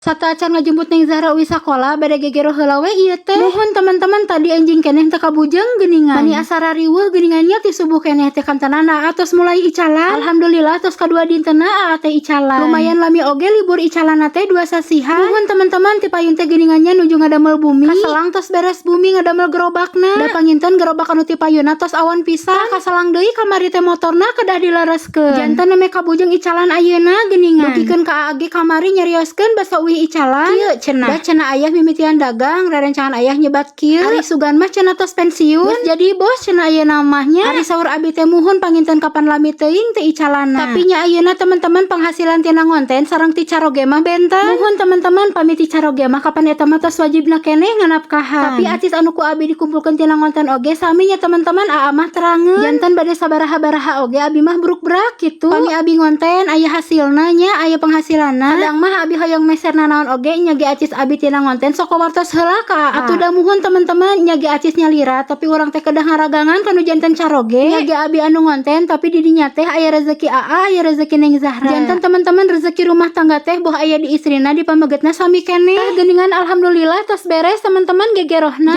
Sateuacan ngajemput Neng Zahra uih sakola, bade gegero heula we ieu teh. Muhun teman-teman, tadi enjing keneh teu kabujeng geuningan. Mani asa rariweuh geuningannya, ti subuh keneh teh kantenana atos mulai icalan. Alhamdulillah, tos kadua dintena aa teh icalan. Lumayan lami oge libur icalanna teh 2 sasihan. Muhun teman-teman, ti payun teh geuningannya nuju ngadamel bumi. Kaselang tos beres bumi, ngadamel gerobakna. Da panginten gerobak anu ti payunna tos awon pisan. Kaselang deui kamari teh motorna kedah dilereskeun. Janten nembe kabujeng icalan ayeuna geuningan. Dugikeun ka aa ge kamari nyarioskeun basa uih icalan. Kieu cenah. Da cenah ayah mimitian dagang, rerencangan ayah nyebat kieu. Ari sugan mah cenah tos pensiun. Geus jadi bos cenah ayeuna mah nya. Ari saur abi teh muhun, panginten kapan lami teuing teh icalanna. Tapi nya ayeuna teman-teman, penghasilan tina ngonten sareng ti caroge mah benten. Muhun teman-teman, pami ti caroge mah kapan eta mah tos wajibna keneh nganapkahan. Tapi acis anu ku abi dikumpulkeun tina ngonten oge sami nya teman-teman, aa mah terangeun. Janten bade sabaraha-baraha oge abi mah bruk-brak kitu. Pami abi ngonten aya hasilna nya, aya penghasilanna. Kadang mah abi hoyong meser nanaon oge nya ge acis abi tina ngonten sok wartos heula ka aa. Atuh da muhun teman-teman, nya ge acis nyalira, tapi urang teh kedah ngaragangan kanu janten caroge. Nya ge abi anu ngonten, tapi di dinya teh aya rezeki aa, aya rezeki Neng Zahra. Janten teman-teman, rezeki rumah tangga teh boh aya di istrina, di pamegetna sami keneh. Tah geuningan, alhamdulillah tos beres teman-teman gegerohna.